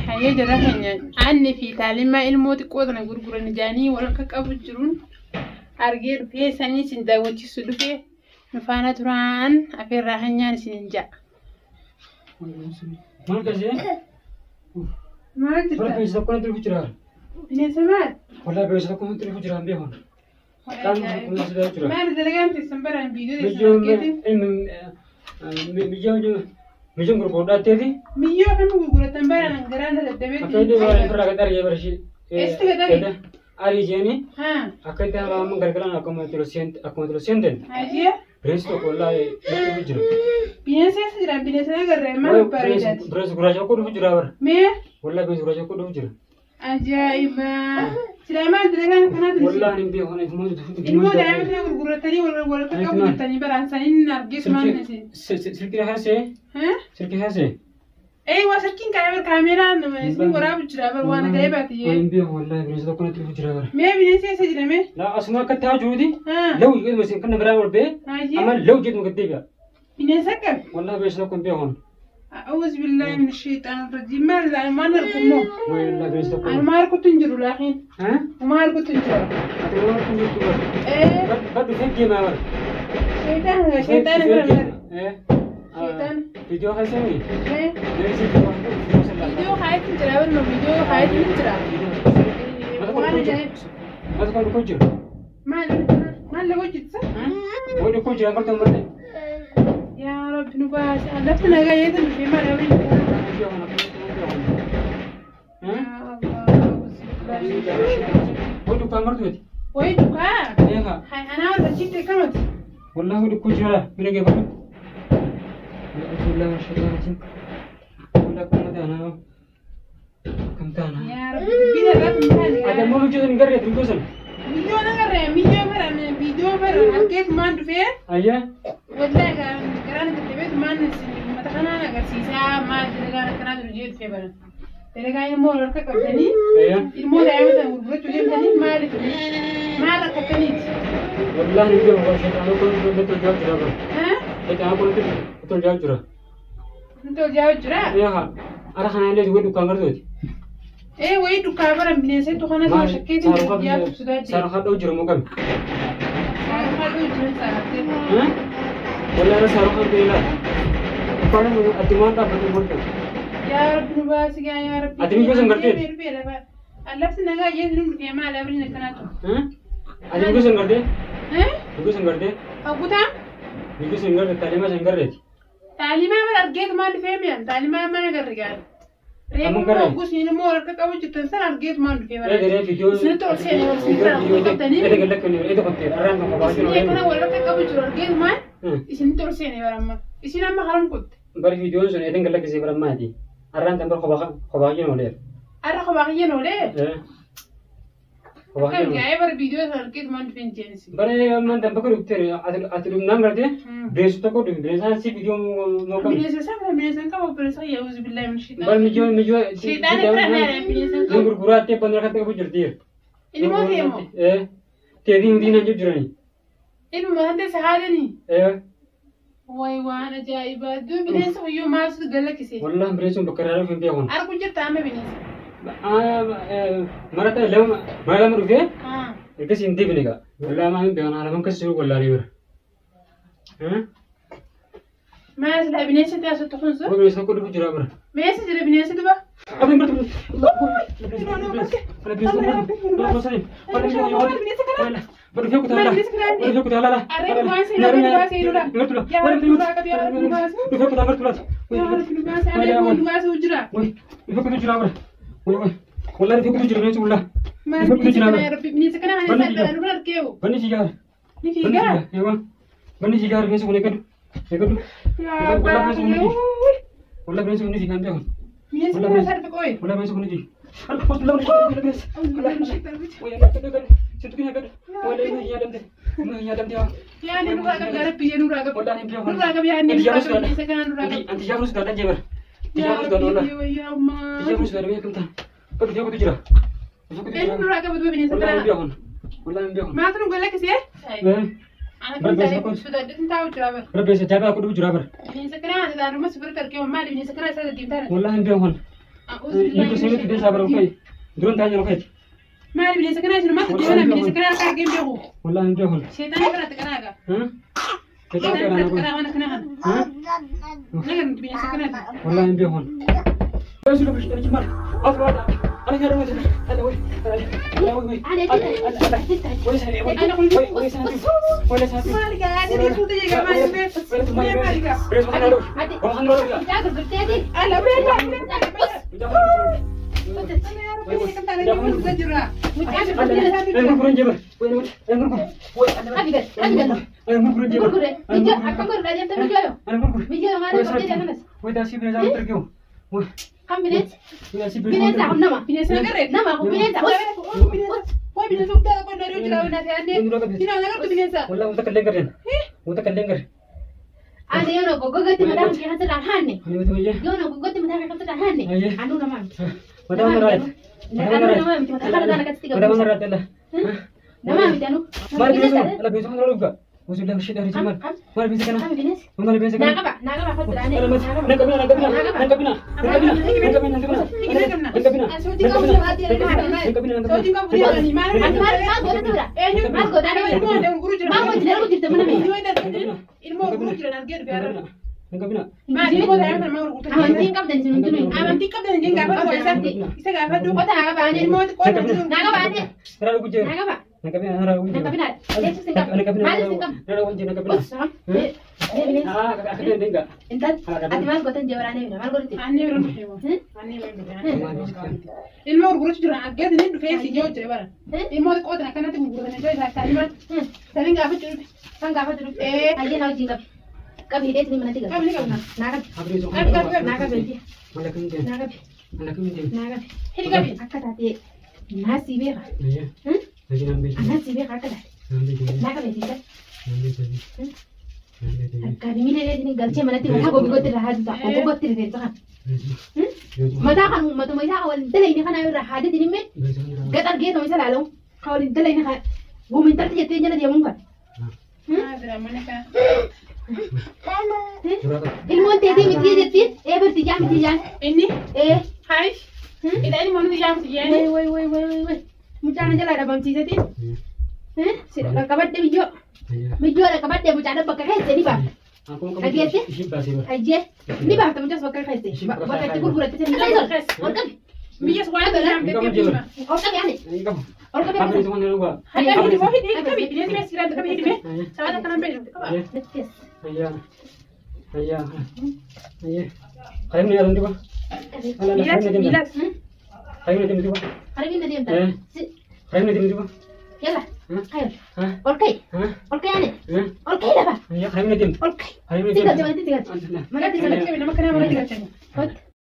Hayyee jara keenya aanni fi taalimmaa ilmoo xiqqoo tana gurguran ijaanii walakka qabu jiruun argee dhufee sanyii isin daawwachiisu dhufee nu faana turaan afeerraa hanyaan isin hin ja'a. Maal kasee? Maal Bara jirta? bineensa tokko natti dhufu jira. Bineensa maal? Wallahi bineensa tokko natti dhufu jira hin beeku. Qaamni kun si jira. Maal dalagaan teessan baraan biidoo teessan Biyyoon argeetiin? biyyoon biyyoon gurgurdaattee fi Miyyoo akkami gurguratan baraan garaan akka inni daddabeetti. ofirraa gad ari'ee barashii. Eessatti gad ari'e? Arii jeeni Haa. akka itti amma galgalaan akkuma tolu seenten Hayyee. bineensi tokko wallahi natti dhufu jira. Bineensa eessa jiran bineensa agarree maal bareedaati? Bineensi gurraacha tokko dhufu jira bara. Mee? Wallahi bineensi gurraacha tokko dhufu jira. Ajaa'iba! Silaa maal dalagaan kanaatu Wallahi hin beeku Ilmoo daa'ima kana gurguratanii wal akka qabu jirtanii baraan saniin argees maal isin? Silkii haasee silkii haasee. Eeywa silkiin kaa'ee kaameeraan isin waraabu jira bar waan ajaa'ibaati jee. Hin beeku wallahi bineensi tokko natti dhufu jira bara. Mee bineensi eessa jira mee? La asuma akka taa'u jiruuti. Haa. Law jedhuma isin kan biraa ol ba'e Hayyee. amma law jedhuma gad deebi'a. Bineensa akkami? Wallahi bineensi tokko hin beeku. أعوذ بالله من الشيطان الرجيم ما لا ما نركمه Wallahi bineensi tokko. أنا ما أركض تنجر لكن Haa? وما أركض تنجر Ati waan kun jirtu bara. إيه Baddu fee deemaa bara. شيطان شيطان برا شيطان. Viidiyoo keessanii إيه bineensi tokko فيديو خايف تنجر أول ما فيديو خايف تنجر وأنا جاي Mata kun dhukkoo jira. ما ما اللي وجدت صح؟ Wai dhukkoo jira marta marta. يا رب نباس لفتنا جاية في ما نبي يا الله Wai dukkaa martu miti. وين دكا Eegaa. هاي أنا ولا جبت كمت Wallahi wai dhukkoo jira bira gee badhu. Wallahi akkuma taanaa. Akkam taanaa. يا رب بينا لا Ati ammoo michuu sun hin garree turgoo sun. فيديو نغرى فيديو برا فيديو برا أركيت ما ندفع Ayyaa. والله قران كتبت ما ما تخنا أنا قرسيسا ما دلقانا كنا درجيت في برا دلقانا مو لركب قبتني Ayyaa. المو دعوة غربت وجبتني ما لك ما ركبتني Wallahi ni beeku shayxaana kun nutti tolchaa jira bara. ها Shayxaana kun nutti tolchaa jira. انتو جاو جرا Eegaa. Ara kana illee wai dukkaan gartooti. ايه وين دكا برا بنيسة تخنا شكيت يا سوداتي Saaruu hadhoo jiru moo qami? سارة Wallahi ara saaruu hadhoo ilaa. Dukkaan addumaan dhaabbatu marga. يا رب نباسك يا رب أدري جوز انقرتين. اللفت نجا يزن يا ما لابرين كناتو Ati michuu sun gartee? ها Michuu sun gartee? أبوتا Michuu sun gartee taalimaa sun garteeti. تعليما ما أرجيت ما نفهم يعني تعليما ما نقدر رجال أما ريم قرأ. ما قص إنه مو ركك أبو جدا سنة أرجيت ما نفهم Eega ree viidiyoo. سنة أرسل أرسل Eega gallakka ni eega qottee arraan kan kophaa jiru. إسني كنا ولا ركك أبو جدا أرجيت ما إسنة أرسل يا رب إسنة ما حرام كنت Bari viidiyoon sun eedan gallakkisee bara maati. Arraan kan bar kophaa jiru oleer. أنا خباقية ولا Kophaa كم jiru. جاي بر فيديو أرجيت ما نفهم جنسي Bara ammaan tan bakka dhuftee ati dhumnaan gartee bineensi tokko dhufe bineensaan si viidiyoo moo qami. بنيسة سامع بنيسة كم بنيسة يعوذ بالله من الشيطان Bari miyyoo miyyoo. شيطان فرحنا بنيسة Nun كم gurguraattee bandara kan qabu jirti. إنه ما تيمو Teetiin diinaan jiru jirani. إنه ما هذا سهالني واي وانا جايبة دو بنيسة ويو ما سد قال لك سي Wallahi bineensi kun bakka irraa dhufe hin beeku. أركو جرت أنا بنيسة Marata lama mara lama dhufee آه ergasii hin deebine egaa. Wallahi maa hin beekan haala keessa jiru wallaalee bira. ما سلا بنيسة تاسو تخنزو Waa bineensi tokko dhufu jira bira. ما يسجل بنيسة دبا Abin bartu. يا رب نباس أنا يقول نباس وجرا Maal bineensa kana yaa Rabbi bineensa kana kana isaa dhala nurra argeewu. Banni si gaara. Ni fiigaa. Banni si gaara bineensa kun eeggadhu. Eeggadhu. Yaa abbaa kiyya. Walla bineensa kun ni fiigaa hin beeku. Bineensa kana sarfi qoy. Walla bineensa kun ni fiigaa. Yaa ni nurraa qab yaa Rabbi yaa nurraa qab. Nurraa qab yaa ni nurraa qab bineensa kana nurraa qab. Yaa Rabbi wayyaa ummaa. Eenyu nurraa qaba duuba bineensa kana. Maaltu nu galakkisee? Ana kan taa'ee sodaadhiin taa'u jira bara. Bineensa kana ana taa'u si biratti argee maali bineensa kana isa deddeemtaa? Maali bineensa kana isin maaltu deemana bineensa kana harka argee hin beeku. Seexana biratti kana haga. Seexana biratti kana waan akkana kana. Naga nuti bineensa kanaati. Maali gaa yaadni beekuutu jira maali beeku. Mee maali gaa? Mucaa gurgurteeti. Ala mee maali mee maali mee. Ana yaa Rabbi kan taane ni gurgurta jira. Mucaa gurgurteeti. Qabi gad, qabi gad. Gurgure. Mijoo akka gurguraa deemta mijoo yoo. Mijoo maal gurgurtee deemanas? Kan bineensi? Bineensa kun nama. Bineensa nagarree? Nama kun bineensa. Waa bineensa guddaa tokko hin jira waan ta'eef annee. Dina nagartu bineensa. Ani yoo goggogatti mataa kee kan sirraan haanne. Yoo goggogatti mataa kee kan sirraan haanne. Anuu namaa miti. Anuu namaa miti. Mataa kana taana akkasitti gabu. Namaa miti anuu. Kan bineensi? Naa qaba, naa qaba hotti aanee. Sochiin qabu deemanii maal Ati maal maal goota tura? Eenyu? Maal goota tura? Ilmoo gurguru jira. Maal gooti darbu jirta mana mee? Ilmoo gurguru jira argee dhufe har'a. Maal ilmoo daa'ima kana maal gurgurta? Amantiin qabdan isin hundinuu. Amantii qabdan hin gaafadhu isa isa gaafadhu. Qota naa qaba aanee. Ilmoo xiqqoo kan jiru. Naa qaba aanee. Naa qaba. Naa qabinaa. Leessu sin qaba. Maal sin qaba? Us. Mee bineensi? Intal ati maal gootan jee waraanee bira maal goote? Annee bira dhufe moo? Annee bira dhufe. Ilmoo gurgurutu jira argee inni dhufee si jee hojjete bara. Ilmoo xiqqoo tan akkanatti gurguratan ijoo isaa isaanii maal? Saniin gaafachuu dhufe. Kan gaafatu dhufe. Ee. Ayyee naa wajjin qabi. Qabi hidhee isin manatti gabi. Qabni qabna. Naa qabi. Qabi qabi qabi. Naa qabi. Naa qabi. Naa qabi. Hidhi qabi. Akka taatee naa si beeka. Anaa si beeka akka taate. Naa qabi intal. Harkaan miila illee galchee manatti mataa gogogotti irraa haadu ta'a. Gogogotti rifeensa kana. Mataa kan matuma isaa waliin dalayne kana irraa haadatti nimme gaxar geetuma isa laalamu. Kan waliin dalayne kana gumintarti jettee jala deemuun kan. Mana kana. Ilmoon teetii miti jettiin ee birti jaa miti jaan. Inni Ee. haayi. Ila ilmoo nuti jaamti jeeni. Way way way way way way. Mucaan jalaa dhabamsiisatiin. Si qaqqabadhe biyyoo. Biyyoo qaqqabadhe mucaan bakka keessa ni baafta. Dhageesse? Ayyee ni baafta mucaas bakka keessa. Bakka itti gurguratte sana. Ol qabi. Biyyas waan jaamte deemti. Ol qabi ani. Ol qabi. Hadda hidhi moo hidhi qabi. Bineensi mee siiraan qabi hidhi mee. Sababa akkanaan beeku qaba. Miilas miilas. Harbiin deemta. Yalla. Hayır. Ol ka'i. Ol ka'i ani. Ol ka'i lafa. Ol ka'i. Si galche manatti si galche. Manatti galche nama kanaa manatti galche. Hot.